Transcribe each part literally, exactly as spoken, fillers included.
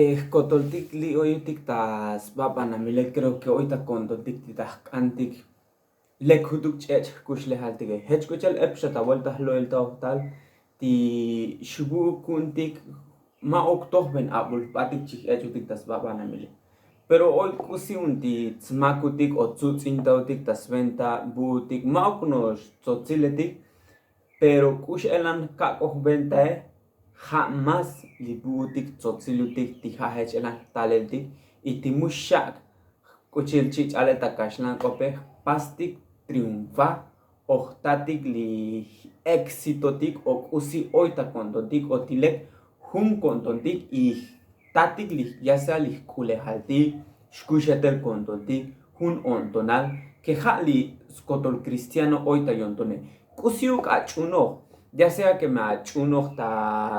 Jkotoltik li' oyutik ta sba banamile, kreo ke oy ta ko'ntontik ti ta jk'antik lek jutuk ch'ech' jkuxlejaltike. Jech k'u cha'al ep xa ta vuelta jlo'il ta ojtal ti xvu'uk ku'untik ma'uk tojben abul jbatik chijech'utik ta sba banamile. Pero oy k'usi un ti tsmakutik o tsuts'intautik ta sventa vu'utik ma'uk no'ox tzotziletik. Pero k'u x'elan jkak'oj ventae ja' más li vu'utik tzotsilutik ti ja' jech elan jtaleltik. Y ti mu xak' k'uchil chich'alel ta kaxlan k'ope jpastik triunfa o jtatik li éxitotik o k'usi oy ta ko'ntontik o ti lek jun ko'ntontik y jtatik li ya sea li jk'ulejaltik xkuxetel ko'ntontik jun o'ntonal ke ja' li skotol kristiano oy ta yo'ntone. K'usiuk ach'unoj ya sea ke me ach'unoj ta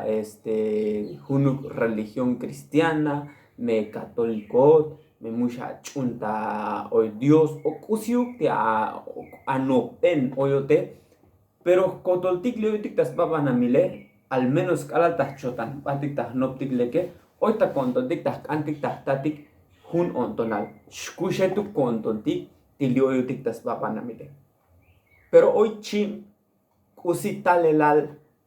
este junuk religión kristiana, me katolikot, me mu xach'un ta oy dios o k'usiuk ti anojben oyote. Pero jkotoltik li' oyutik ta sba banamile al menos k'alal ta jchotan jbatik ta jnoptik leke oy ta ko'ntontik ta jk'antik ta jtatik jun o'ntonal xkuxetuk ko'ntontik ti li' oyutik ta sba banamile. Pero oy chib k'usi talelal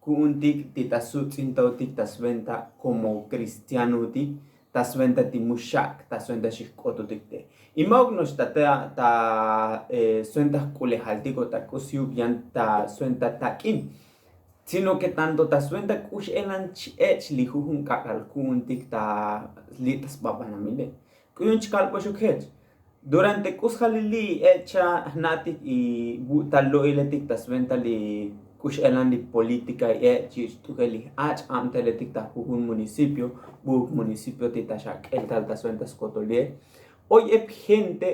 ku'untik ti ta suts'intaotik ta sventa komo kristianotik ta sventa ti mu xak' ta sventa xijk'ototik te. Y ma'uk no'ox ta ta ta sventa jk'ulejaltik o ta k'usiuk yan ta sventa tak'in. Sino ke tanto ta sventa k'u x'elan ch'ech' li jujun k'ak'al ku'untik ta li' ta sba banamile. K'u yu'un chkalboxuk jech durante k'u sjalili' ech' xa jna'tik y vu'tal lo'iletik ta sventa li k'u x'elan li polítika y ech' chich' t'ujel li j'ach' abteletik ta jujun municipio, vu'uk municipio ti ta xak'eltal ta sventa skotolie. Oy ep gente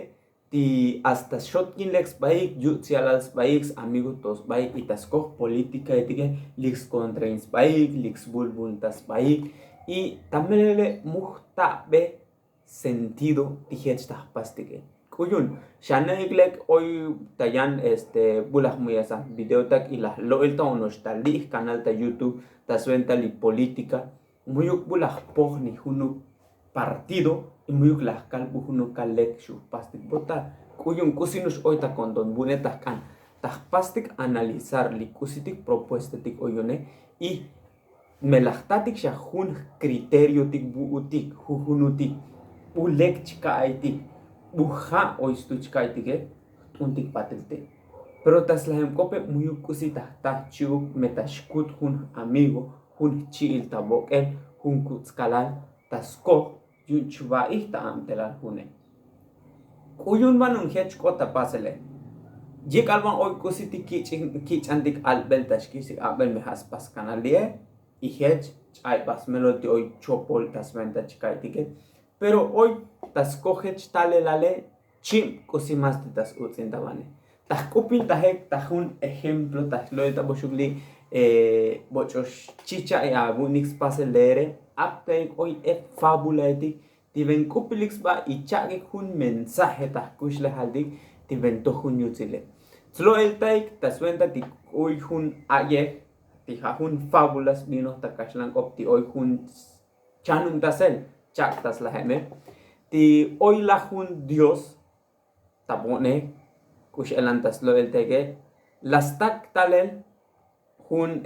ti hasta xotkin lek sbaik yuts' yalal sbaik samigo to sbaik y ta skoj polítikaetike lik skontrain sbaik lik sbulbul ta sbaik. Y ta melele' mu jtabe sentido ti jech ta jpastike. K'u yu'un xane'ik lek oy ta yan este bu laj mu yasan videotak y laj lo'il ta ono'ox ta li' jkanal ta youtube ta sventa li polítika. Mu'yuk bu laj poj ni junuk partido y mu'yuk laj kal bu junuk kal lek xu jpastik votar. K'u yu'un k'usi no'ox oy ta ko'nton vu'une ta jk'an ta jpastik analizar li k'usitik propuestatik oy yu'une. Y me laj jtatik xa jun jkriteriotik vu'utik jujunutik bu lek chka'aytik bu ja' oy stu chka'aytike jt'untik patil te'. Pero ta slajem k'ope mu'yuk k'usi ta jta jchi'uk me ta xkut jun j'amigo jun jchi'il ta vok'el jun kutz'kalal ta skoj yu'un chva'ij ta abtelal june. K'u yu'un van un jech k'ot ta pasele. Yik'al van oy k'usi ti kich'antik albel ta xkixtik abel me ja' spas kanal li'e. Y jech ch'aybal smelol ti oy chopol ta sventa chka'aytike. Pero oy ta skoj jech talelale chib k'usi más ti ta sutz'intabane. Ta jk'upintajek ta jun ejemplo ta jlo'iltaboxuk li' boch'ox chicha'y avu'unik spasel leere. Aptaik oy e fábulaetik ti ven k'upilik sba y chak'ik jun mensaje ta jkuxlejaltik ti ven toj jun yutzile. Tslo'eltaik ta sventa ti k'uy jun a'yej ti ja' jun fábula sbinoj ta kaxlan k'op ti oy jun chanuntasel chak' ta slajeme ti oy laj jun dios ta bo'ne k'u x'elan ta slo'elteke. La stak talel jun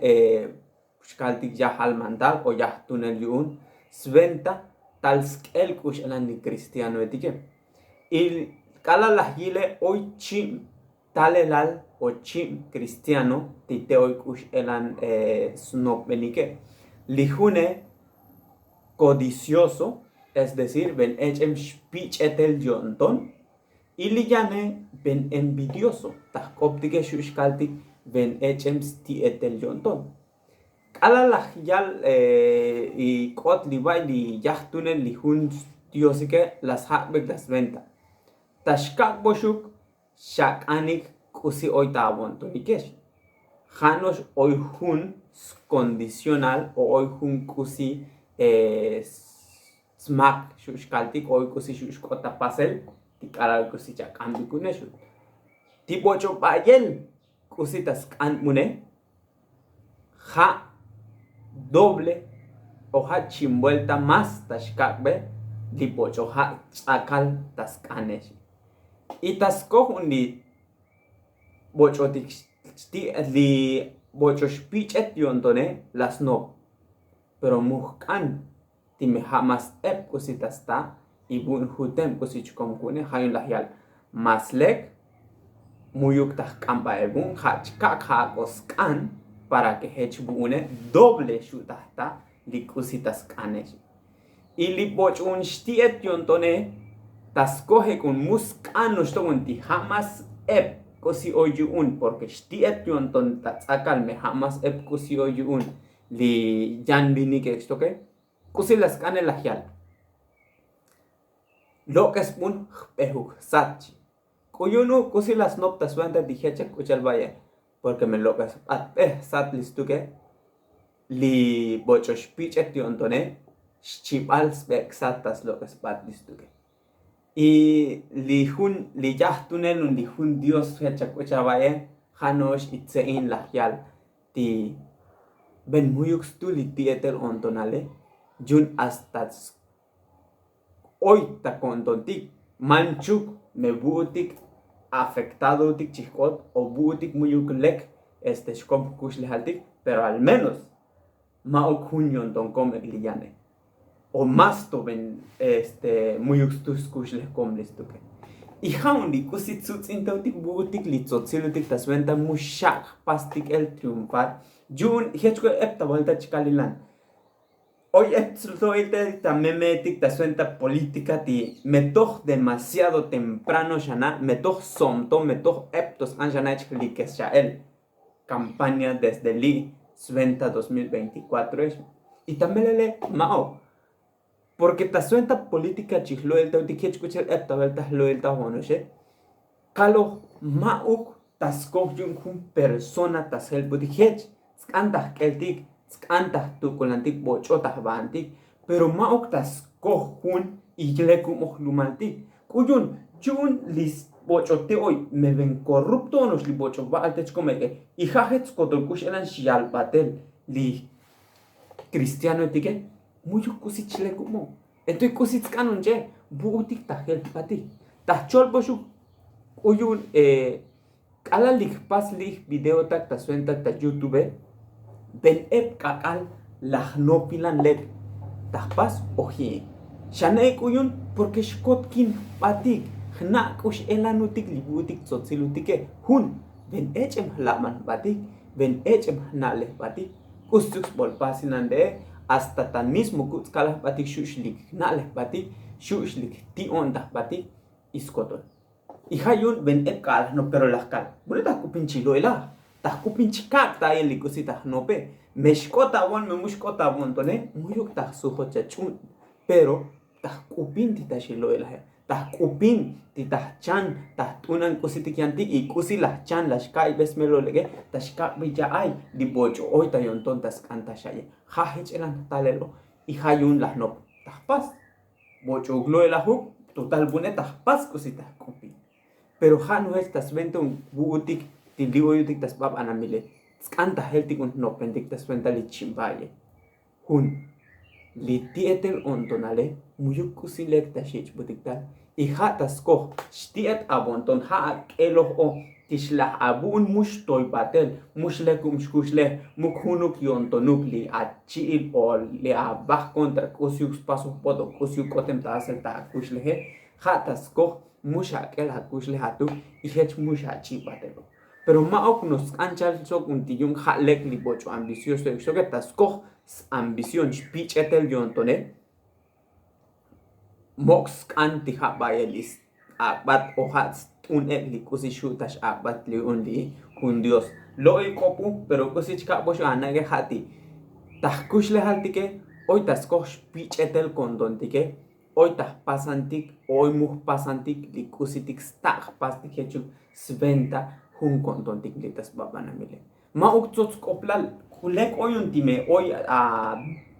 xkaltik yajal mandar o yajtunel yu'un sventa tal sk'el k'u x'elan li kristianoetike. Y k'alal laj yile oy chib talelal o chib kristiano ti te oy k'u x'elan snopbenike. Li june kodicioso es decir ven ech'em xpich'etel yo'nton. Y li yane ven envidioso ta jk'optike xu' xkaltik ven ech'em sti'etel yo'nton. K'alal laj yal y k'ot li va'y li yajtunel li jun diosike la sjak'bek la sventa. Ta xkak'boxuk xak'anik k'usi oy ta avo'ntonikex. Ja' no'ox oy jun skondicional o oy jun k'usi smak xu' xkaltik o oy k'usi xu' xk'ot ta pasel ti k'alal k'usi chak'anbik une xu' ti boch'o ba'yel k'usi ta sk'anbune. Ja' doble o ja' chin vuelta más ta xkak'be li boch'o ja' ts'akal ta sk'anex. Y ta skoj un li boch'otik xti' li boch'o xpich'et yo'ntone la snop. Pero mujk'an ti me ja' más ep k'usi ta sta y vu'un jutem k'usi chkom ku'une ja' yu'un laj yal más lek. Mu'yuk ta jk'amba'el vu'un ja' chkak' ja' ak'o sk'an para ke jech vu'une doble xu' ta jta li k'usi ta sk'anex. Y li boch'un xti'et yo'ntone ta skoj ek'un mu sk'an noxtok'un ti ja' más ep k'usi oy yu'un porke xti'et yo'nton ta ts'akal me ja' más ep k'usi oy yu'un li yan vinik ekxtoke. K'usi la sk'anel laj yal lok'es b'un jp'ejuk sat chi. K'u yu'un u k'usi la snop ta swenta ti jechek k'u cha'al b'aye. Porke me lok'es b'at p'ej sat li stuke li boch'o xpich'et yo'ntone xchib'al sb'ek' sat ta slok'es b'at li stuke. Y li jun li yajtunel un li jun dios jechek k'u cha'al b'aye ja' no'ox itze'in laj yal ti ben mu'yuk stul li ti'etel o'ntonale. Yu'un hasta oy ta ko'ntontik manchuk me vu'utik afektadotik chijk'ot o vu'utik mu'yuk lek este xkom jkuxlejaltik. Pero al menos ma'uk jun yo'nton kom ek' li yane o más to ben este mu'yuk stus kuxlej kom li stuke. Y ja' un li k'usi tzutz'intawtik vu'utik li tzotzilutik ta swenta mu xak' jpastik el triunfar. Yu'un jech ko ep ta vuelta chkalilan oy ep tzo'iltawtik ta memetik ta swenta polítika ti me toj demasiado temprano xana' me toj somto me toj ep to sk'an xana' ech jlikes xa'el kampaña desde li' swenta dos mil veinticuatro ex. Y ta melele ma'ok porke ta swenta polítika chi jlo'iltawtik jech k'u cha'al ep ta vuelta jlo'iltaw onoxe. Kaloj ma'uk ta skoj yu'un jun persona ta sjelb'utik jech tsk'an ta jk'eltik tsk'an ta jtuk'ulantik boch'o ta jb'antik. Pero ma'uk ta skoj jun y lekub'oj jlumaltik k'u yu'un yu'un li sboch'o te oy me ven korrupto no'ox li boch'o ba'al te chkom ek'e. Y ja' jech skotol k'u x'elan xyal b'atel li kristianoetike mu'yuk k'usi chlekub'o. Entonces k'usi tsk'an un ch'e vu'utik ta jel jb'atik ta jcholb'oxuk. K'u yu'un k'alal li jpas li jvideotak ta swenta ta yutube ben ep k'ak'al la jnopilan lek ta jpas oji'. Xane' k'u yu'un porke xkotkin jb'atik jna' k'u x'elanutik li vu'utik tzotsilutike. Jun ben ech'em jlab'an jb'atik ben ech'em jna'lej jb'atik k'usiuk sb'olpasinan le'e hasta ta mismo kub' tskalaj jb'atik xu' xlik jna'lej jb'atik xu' xlik jti'o'ntaj jb'atik. Y skotol y ja' yu'un ben ep k'a'al jnop pero laj kal b'une ta jk'upin chi lo'elaj ta jk'upin chi kak' ta aye li k'usi ta jnope. Me xk'ot ta ab'on me mu xk'ot ta ab'on tone mu'yuk ta jsujot cha ch'u'n pero ta jk'upin ti ta xilo'elaje ta jk'upin ti ta jchan ta jt'unan k'usitik yantik y k'usi la jchan la xka'yb'es me lo'eleke ta xkak'be ya'ay li boch'o oy ta yo'nton ta sk'an ta xaye. Ja' jech elan jtalelo y ja' yu'un la jnop ta jpas boch'uk lo'elajuk total b'une ta jpas k'usi ta jk'upin. Pero ja' nojech ta sventa un vu'utik ti li oyutik ta sb'ab'anamile tsk'an ta jeltik un jnopentik ta sventa li chimba'ye. Jun li ti'etel o'ntonale mu'yuk k'usi lek ta xich'butik tal y ja' ta skoj xti'et ab'onton ja' ak'eloj o ti xlaj avu'un mu xtoyb'atel mu xlekub xkuxlej muk junuk yo'ntonuk li achi'il o li ava jkontra k'usiuk spasojb'ot o k'usiuk k'otem ta asel ta akuxleje. Ja' ta skoj mu xak'el akuxlej atuk y jech mu xach'ib'atelo. Pero ma'uk nos sk'an chal sok un ti yu'un ja' lek li boch'o ambicioso ekxoke ta skoj sambicion xpich'etel yo'ntonel. Mok' sk'an ti ja' ba'yel li s-ak'bat o ja' st'un ek' li k'usi xu' ta x'ak'bat li un li jun dios. Lo'il k'opu pero k'usi chka'box ana'ike ja' ti ta jkuxlejaltike oy ta skoj xpich'etel ko'ntontike oy ta jpasantik oy mu jpasantik li k'usitik sta' jpastik jechuk sventa jun ko'ntontik li ta sb'ab'anamile. Ma'uk tsots k'oplal k'u lek oy un ti me oy a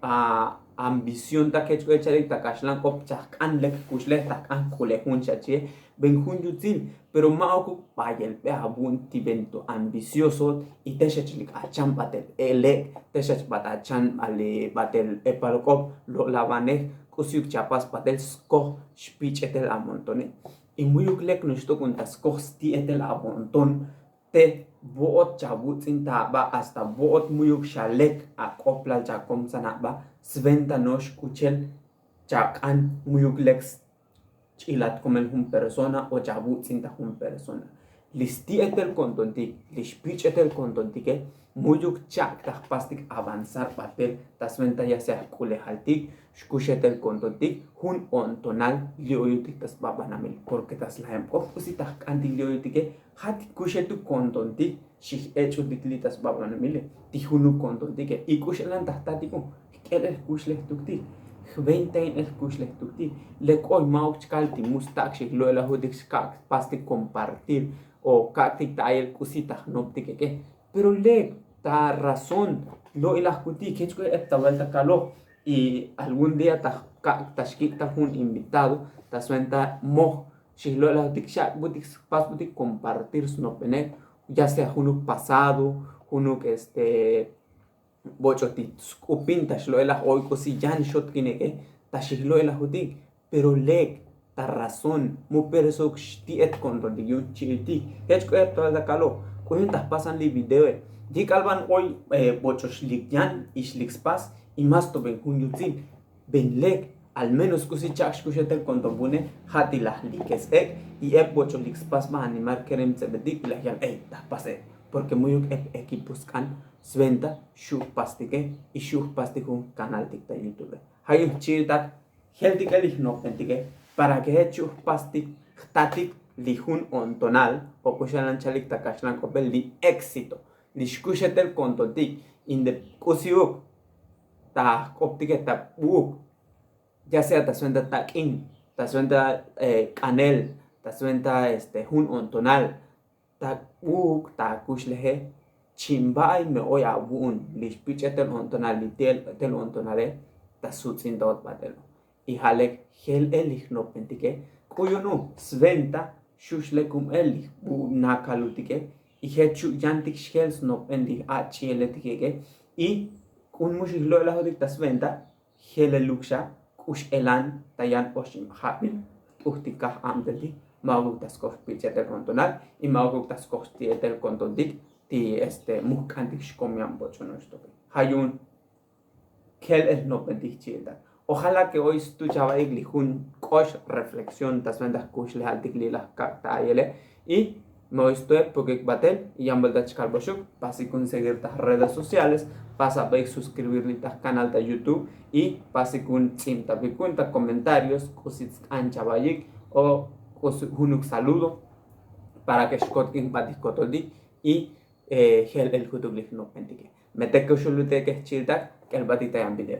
a ambición ta kech k'o echalik ta kaxlan k'op chajk'an lek kuxlej tajk'an jk'ulejun xa chie. Ben jun yutsil pero ma'ukuk bayelbe abu'un ti ben to ambicioso. Y te xach lik achan batel elek' te xach bat achan batel epal k'op lo'labanej k'usiuk chapas batel skoj xpich'etel amontone. Y mu'yuk lek noxtok'un ta skoj sti'etel amonton te bo'ot chabuts'in ta aba hasta bo'ot mu'yuk xalek ak'oplal chakomsan aba sventa no'ox k'uchel chak'an mu'yuk lek ch'ilat komel jun persona o chabuts'in ta jun persona. Li sti'etel kontontik li xpich'etel kontontike mu'yuk chak' ta jpastik avanzar batel ta sventa ya sea jk'ulejaltik xkuxetel kontontik jun o'ntonal li oyutik ta sbabanamil. Porke ta slajem k'op k'usi ta jk'antik li oyutike ja' ti kuxetuk kontontik xij ech'utik li' ta sbabanamile. Ti junuk kontontike y k'uxelan ta jtatiko jk'elel jkuxlejtuk ti jventainel jkuxlejtuk ti. Lek oy ma'uk chkal ti mu stak' xij lo'elajutik xkak' pastik kompartir o kak'tik ta ayel k'usi ta jnoptik eke. Pero lek ta razón lo'ilajkutik jech k'o ep ta vuelta kaloj y algún día ta jkak' ta xkik' ta jun invitado ta sventa moj xij lo'elajutik xak'butik spasbutik kompartir snopene ya sea junuk pasado junuk este boch'otik sk'upin ta xlo'elaj oy k'usi yan xotkineke ta xij lo'elajutik. Pero lek ta razón mu persok xti'et kontontik yu'un chi'itik jech k'o ep ta vuelta kaloj k'o yu'un ta jpasan li videoe. Yik'al ban oy boch'o xlik yan y xlik spas y más to ben jun yutsil ben lek al menos k'usi chak' xkuxetel konton bune ja' ti laj likes ek' y ep boch'o lik spas ba animal kerem ts'ebetik y laj yan ey ta jpas ek'. Porke mu'yuk ep ekipo sk'an sventa xu' jpastike y xu' jpastik jun kanaltik ta yutube. Ja' yu'un jchi'itak jeltik el li jnopentike para ke jech xu' jpastik jtatik li jun o'ntonal o k'uxelan chalik ta kaxlan k'opel li éxito li xkuxetel kontontik inde k'usiuk ta jk'optike ta b'u'uk ya sea ta sventa tak'in ta sventa k'anel ta sventa este jun o'ntonal ta b'u'uk ta akuxleje. Chimba'ay me oy abu'un li xpich'etel o'ntonal li tel o'ntonale ta suts'in ta ot bat'elo. Y ja' lek jel el li jnopentike k'u yu'un u sventa xu' xlekum el li jb'u' nakalutike y jech xu' yantik xjel snopen li ach'i'eletikeke. Y k'u mu xij lo'elajotik ta sventa jeleluk xa k'u x'elan ta yan oxib jabil jt'ujtik kaj abteltik ma'ukuk ta skoj xpich'etel kontonal y ma'ukuk ta skoj xti'etel kontontik ti este mujk'antik xkom yan boch'onoxtoke. Ja' yu'un jel el jnopentij chi'itak. Ojala ke oy stu chava'ik li jun k'ox reflexión ta sventa jkuxlejaltik li laj kak' ta ayele y me oy stu ep pokik batel y yan vuelta chkal boxuk pasik un seguir ta redes sociales. Pasa b'eik suscribir li ta jkanal ta youtube y pasik un ts'intabik un ta komentarios k'usi tsk'an chava'ik o k'usi junuk saludo para ke xkotk'in jbatik kotoltik y jel el jutuk li jnopentike. Me te koxulutike jchi'itak k'elbatik ta yan video.